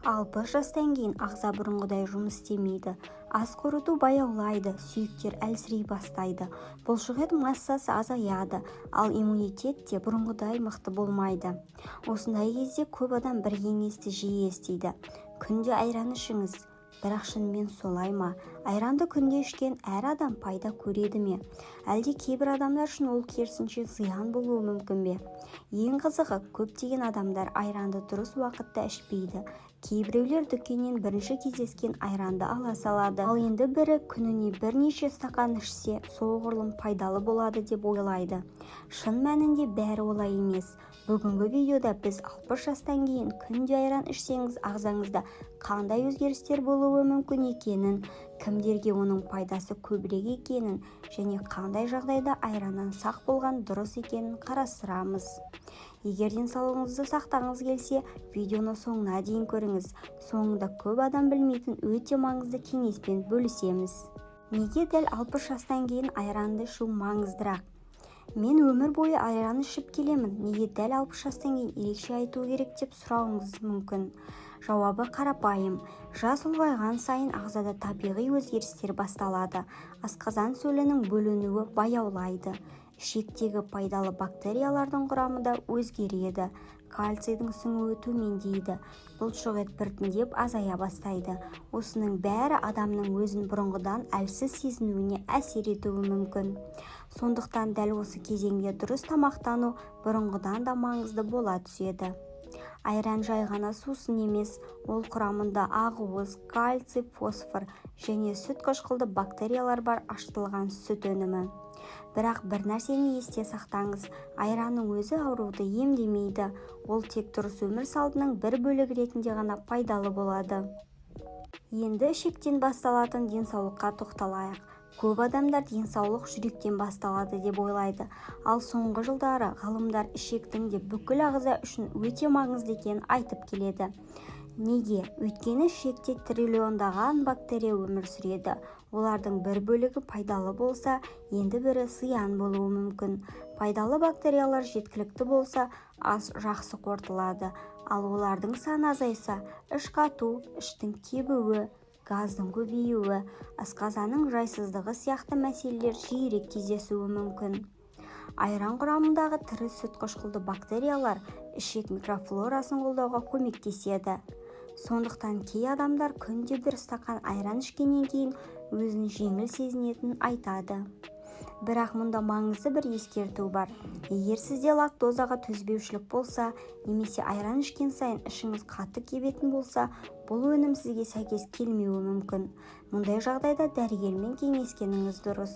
60 жастан кейін ағза бұрынғыдай жұмыс істемейді. Ас қорыту баяулайды, сүйектер әлсірей бастайды, бұлшықет массасы азаяды, ал иммунитет те бұрынғыдай мықты болмайды. Осындай кезде көп адам бір кеңесті жиі естиді: «Күнде айран ішіңіз». Бірақ шынымен солай ма? Айранды күнде ішкен әр адам пайда көреді ме, әлде кейбір адамдар үшін ол керісінше зиян болуы мүмкін бе? Ең қызығы, көптеген адамдар айранды дұрыс уақытта ішпейді. Кейбіреулер дүкеннен бірінші кездескен айранды ала салады, ал енді бірі күніне бірнеше стақан ішсе, соғұрлым пайдалы болады деп ойлайды. Шын мәнінде бәрі олай емес. Бүгінгі видеода біз 60 жастан кейін күнде айран ішсеңіз, ағзаңызда қандай өзгерістер болуы мүмкін екенін, кімдерге оның пайдасы көбірек екенін және қандай жағдайда айраннан сақ болған дұрыс екенін қарастырамыз. Егер денсаулығыңызды сақтағыңыз келсе, видеоны соңына дейін көріңіз. Соңында көп адам білмейтін өте маңызды кеңеспен бөлісеміз. Неге дәл 60 жастан кейін айранды ішу маңыздырақ? «Мен өмір бойы айран ішіп келемін, неге дәл 60 жастан кейін ерекше айту керек?» деп сұрауыңыз мүмкін. Жауабы қарапайым: жас ұлғайған сайын ағзада табиғи өзгерістер басталады. Асқазан сөлінің бөлінуі баяулайды, ішектегі пайдалы бактериялардың құрамы да өзгереді, кальцийдің сіңуі төмендейді, бұлшықет біртіндеп азая бастайды. Осының бәрі адамның өзін бұрынғыдан әлсіз сезінуіне әсер етуі мүмкін. Сондықтан дәл осы кезеңде дұрыс тамақтану бұрынғыдан да маңызды бола түседі. Айран жай ғана сусын емес, ол құрамында ақуыз, кальций, фосфор және сүт қышқылды бактериялар бар ашытылған сүт өнімі. Бірақ бір нәрсені есте сақтаңыз: айранның өзі ауруды емдемейді, ол тек дұрыс өмір салтының бір бөлігі ретінде ғана пайдалы болады. Енді ішектен басталатын денсаулыққа тоқталайық. Көп адамдар денсаулық жүректен басталады деп ойлайды. Ал соңғы жылдары ғалымдар ішектің де бүкіл ағза үшін өте маңызды екенін айтып келеді. Неге? Өйткені ішекте триллиондаған бактерия өмір сүреді. Олардың бір бөлігі пайдалы болса, енді бірі зиян болуы мүмкін. Пайдалы бактериялар жеткілікті болса, ас жақсы қорытылады. Ал олардың саны азайса, іш қату, іштің кебуі, газдың көбеюі, асқазанның жайсыздығы сияқты мәселелер жиірек кездесуі мүмкін. Айран құрамындағы тірі сүт қышқылды бактериялар ішек микрофлорасын қолдауға көмектеседі. Сондықтан кей адамдар күнде бір стақан айран ішкеннен кейін өзін жеңіл сезінетінін айтады. Бірақ мұнда маңызды бір ескерту бар: егер сізде лактозаға төзбеушілік болса немесе айран ішкен сайын ішіңіз қатты кебетін болса, бұл өнім сізге сәйкес келмеуі мүмкін. Мұндай жағдайда дәрігермен кеңескеніңіз дұрыс.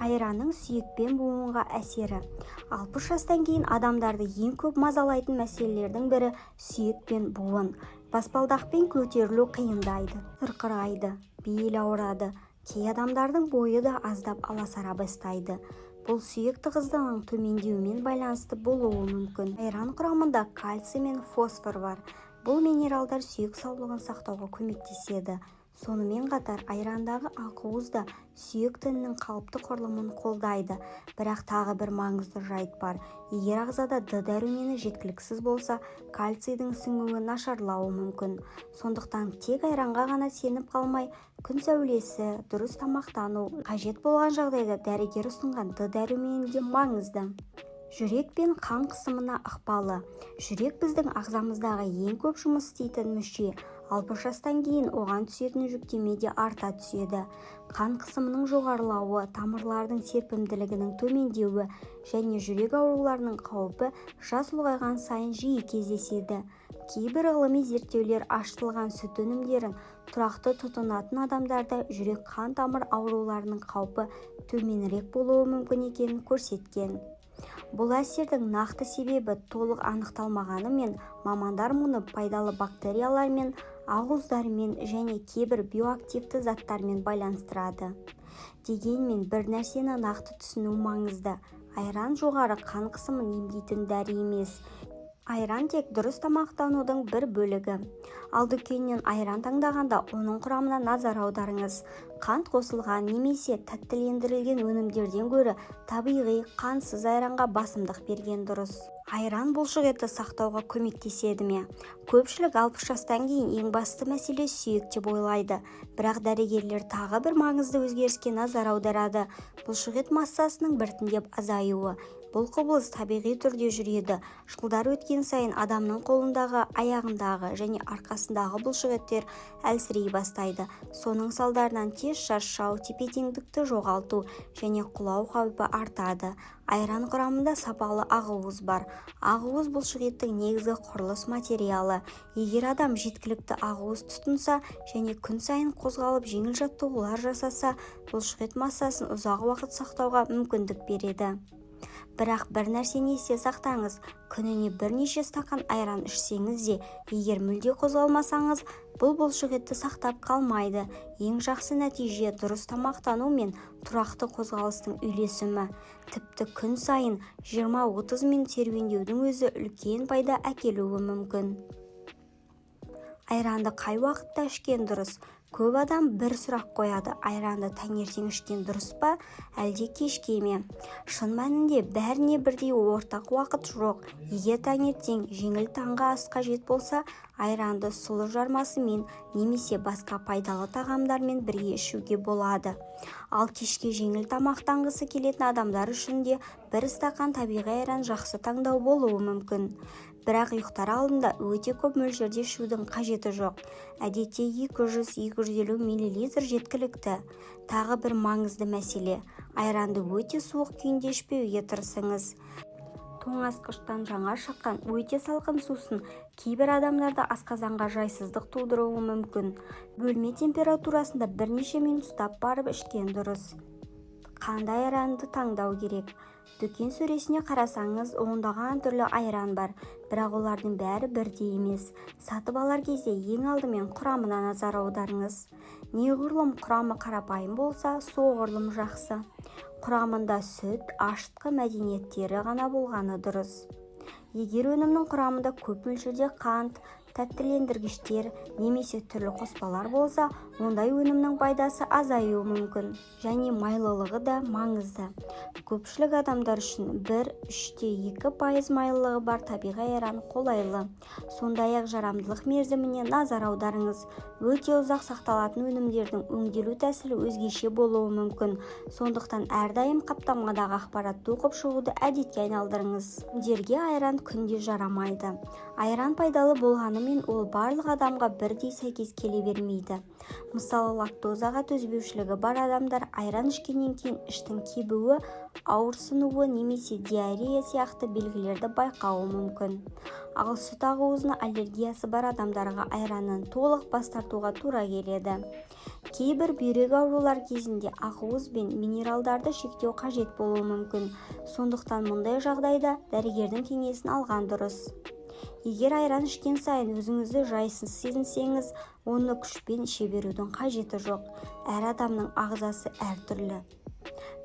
Айранның сүйек пен буынға әсері. 60 жастан кейін адамдарды ең көп мазалайтын мәселелердің бірі – сүйек пен буын. Баспалдақпен көтерілу қиындайды, сырқырайды, бел ауырады, кей адамдардың бойы да аздап аласара бастайды. Бұл сүйек тығыздығының төмендеуімен байланысты болуы мүмкін. Айран құрамында кальций мен фосфор бар. Бұл минералдар сүйек саулығын сақтауға көмектеседі. Сонымен қатар айрандағы ақуыз да сүйек тінінің қалыпты құрылымын қолдайды. Бірақ тағы бір маңызды жайт бар: егер ағзада Д дәрумені жеткіліксіз болса, кальцийдің сіңуі нашарлауы мүмкін. Сондықтан тек айранға ғана сеніп қалмай, күн сәулесі, дұрыс тамақтану, қажет болған жағдайда дәрігер ұсынған Д дәрумені де маңызды. Жүрек пен қан қысымына ықпалы. Жүрек – біздің ағзамыздағы ең көп жұмыс істейтін мүше. 60 жастан кейін оған түсетін жүктеме де арта түседі. Қан қысымының жоғарылауы, тамырлардың серпімділігінің төмендеуі және жүрек ауруларының қаупі жас ұлғайған сайын жиі кездеседі. Кейбір ғылыми зерттеулер ашытылған сүт өнімдерін тұрақты тұтынатын адамдарда жүрек қан тамыр ауруларының қаупі төменірек болуы мүмкін екенін көрсеткен. Бұл әсердің нақты себебі толық анықталмағанымен, мамандар мұны пайдалы бактериялармен, ақуыздармен және кейбір биоактивті заттармен байланыстырады. Дегенмен бір нәрсені нақты түсіну маңызды: айран жоғары қан қысымын емдейтін дәрі емес. Айран тек дұрыс тамақтанудың бір бөлігі. Ал дүкеннен айран таңдағанда оның құрамына назар аударыңыз. Қант қосылған немесе тәттілендірілген өнімдерден гөрі табиғи, қантсыз айранға басымдық берген дұрыс. Айран бұлшықетті сақтауға көмектеседі ме? Көпшілік 60 жастан кейін ең басты мәселе сүйек деп ойлайды. Бірақ дәрігерлер тағы бір маңызды өзгеріске назар аударады: бұлшықет массасының біртіндеп азаюы. Бұл құбылыс табиғи түрде жүреді. Жылдар өткен сайын адамның қолындағы, аяғындағы және арқасындағы бұлшықеттер әлсірей бастайды. Соның салдарынан тез шаршау, тепе-теңдікті жоғалту және құлау қаупі артады. Айран құрамында сапалы ақуыз бар. Ақуыз – бұлшықеттің негізгі құрылыс материалы. Егер адам жеткілікті ақуыз тұтынса және күн сайын қозғалып, жеңіл жаттығулар жасаса, бұлшықет массасын ұзақ уақыт сақтауға мүмкіндік береді. Бірақ бір нәрсені есте сақтаңыз: күніне бірнеше стақан айран ішсеңіз де, егер мүлде қозғалмасаңыз, бұл бұлшықетті сақтап қалмайды. Ең жақсы нәтиже – дұрыс тамақтану мен тұрақты қозғалыстың үйлесімі. Тіпті күн сайын 20-30 минут серуендеудің өзі үлкен пайда әкелуі мүмкін. Айранды қай уақытта ішкен дұрыс? Көп адам бір сұрақ қояды: айранды таңертең ішкен дұрыс па, әлде кешке ме? Шын мәнінде, бәріне бірдей ортақ уақыт жоқ. Егер таңертең жеңіл таңғы ас қажет болса, айранды сұлы жармасымен немесе басқа пайдалы тағамдармен бірге ішуге болады. Ал кешке жеңіл тамақтанғысы келетін адамдар үшін де бір стақан табиғи айран жақсы таңдау болуы мүмкін. Бірақ ұйықтар алдында өте көп мөлшерде ішудің қажеті жоқ. Әдетте 200-250 мл жеткілікті. Тағы бір маңызды мәселе: айранды өте суық күйінде ішпеуге тырысыңыз. Тоңазытқыштан жаңа шыққан өте салқын сусын кейбір адамдарда асқазанға жайсыздық тудыруы мүмкін. Бөлме температурасында бірнеше минут ұстап барып ішкен дұрыс. Қандай айранды таңдау керек? Дүкен сөресіне қарасаңыз, ондаған түрлі айран бар, бірақ олардың бәрі бірдей емес. Сатып алар кезде ең алдымен құрамына назар аударыңыз. Неғұрлым құрамы қарапайым болса, соғұрлым жақсы. Құрамында сүт, ашытқы мәдениеттері ғана болғаны дұрыс. Егер өнімнің құрамында көп мөлшерде қант, тәттілендіргіштер немесе түрлі қоспалар болса, ондай өнімнің пайдасы азаюы мүмкін. Және майлылығы да маңызды. Көпшілік адамдар үшін 1,2% майлылығы бар табиғи айран қолайлы. Сондай-ақ жарамдылық мерзіміне назар аударыңыз. Өте ұзақ сақталатын өнімдердің өңделу тәсілі өзгеше болуы мүмкін. Сондықтан әрдайым қаптамадағы ақпаратты оқып шығуды әдетке айналдырыңыз. Кімдерге айран күнде жарамайды? Айран пайдалы болғанымен, ол барлық адамға бірдей сәйкес келе бермейді. Мысалы, лактозаға төзбеушілігі бар адамдар айран ішкеннен кейін іштің кебуі, ауырсынуы немесе диарея сияқты белгілерді байқауы мүмкін. Ал сүт ақуызына аллергиясы бар адамдарға айраннан толық бас тартуға тура келеді. Кейбір бүйрек аурулар кезінде ақуыз бен минералдарды шектеу қажет болуы мүмкін. Сондықтан мұндай жағдайда дәрігердің кеңесін алған дұрыс. Егер айран ішкен сайын өзіңізді жайсыз сезінсеңіз, оны күшпен іше берудің қажеті жоқ. Әр адамның ағзасы әртүрлі.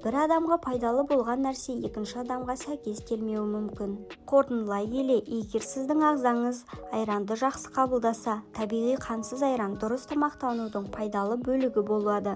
Бір адамға пайдалы болған нәрсе екінші адамға сәйкес келмеуі мүмкін. Қорытындылай келе, егер сіздің ағзаңыз айранды жақсы қабылдаса, табиғи қантсыз айран дұрыс тамақтанудың пайдалы бөлігі болады.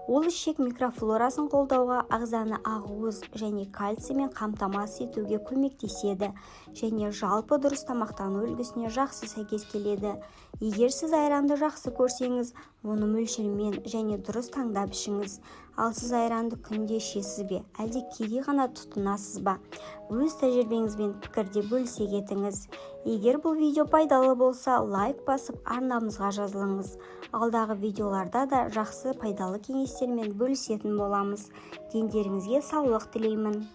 Ол ішек микрофлорасын қолдауға, ағзаны ақуыз және кальциймен қамтамасыз етуге көмектеседі және жалпы дұрыс тамақтану үлгісіне жақсы сәйкес келеді. Егер сіз айранды жақсы көрсеңіз, оны мөлшермен және дұрыс таңдап ішіңіз. Ал сіз айранды күнде ішесіз бе, әлде кейде ғана тұтынасыз ба? Өз тәжірибеңізбен пікірде бөлісе кетіңіз. Егер бұл видео пайдалы болса, лайк басып, арнамызға жазылыңыз. Алдағы видеоларда да жақсы, пайдалы кеңестермен бөлісетін боламыз. Дендеріңізге саулық тілеймін.